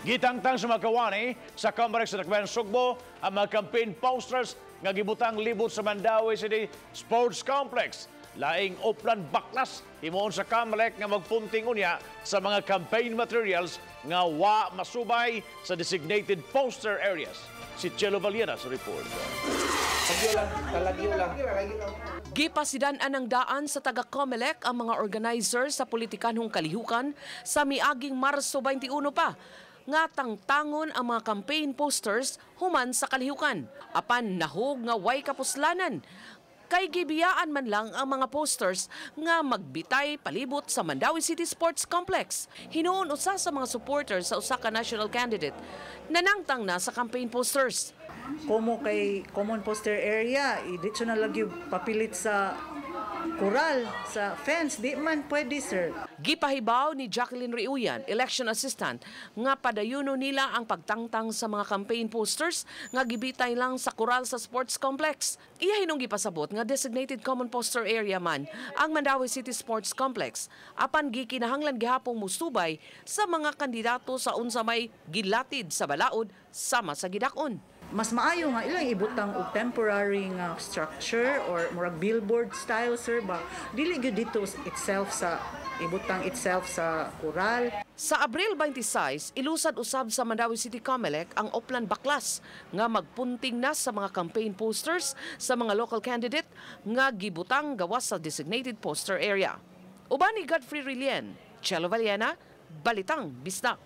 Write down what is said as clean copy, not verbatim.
Gitangtang sa mga kawani sa Comelec sa Dakbayan Sugbo ang mga campaign posters nga gibutang libot sa Mandaue City Sports Complex. Laing Oplan Baklas himuon sa Comelec nga magpunting unya sa mga campaign materials nga wa masubay sa designated poster areas. Si Chelo Vallena sa report. Lagyo lang, talagyo lang. Gipasidan-an ang daan sa taga Comelec ang mga organizer sa politikanhong kalihukan sa miaging Marso 21 pa nga tangtangon ang mga campaign posters human sa kalihukan. Apan nahog nga way kapuslanan kay gibiyaan man lang ang mga posters nga magbitay palibot sa Mandaue City Sports Complex. Hinuon usa sa mga supporters sa usa ka national candidate nanangtang na sa campaign posters. Como kay common poster area, dito na lagi papilit sa kural, sa fence, di man pwede, sir. Gipahibaw ni Jacqueline Riuyan, election assistant, nga padayuno nila ang pagtangtang sa mga campaign posters nga gibitay lang sa kural sa sports complex. Iya hinong gipasabot nga designated common poster area man ang Mandaue City Sports Complex, apan gikinahanglan gihapong musubay sa mga kandidato sa unsa may gilatid sa balaod sama sa gidak-on. Mas maayo nga ilang ibutang og temporary nga structure or murag billboard style, sir, ba, dili gyud dito itself sa ibutang itself sa kural. Sa Abril 26, ilusad usab sa Mandaue City Comelec ang Oplan Baklas nga magpunting na sa mga campaign posters sa mga local candidate nga gibutang gawas sa designated poster area. Uban ni Godfrey Rilien, Chelo Vallena, Balitang Bisdak.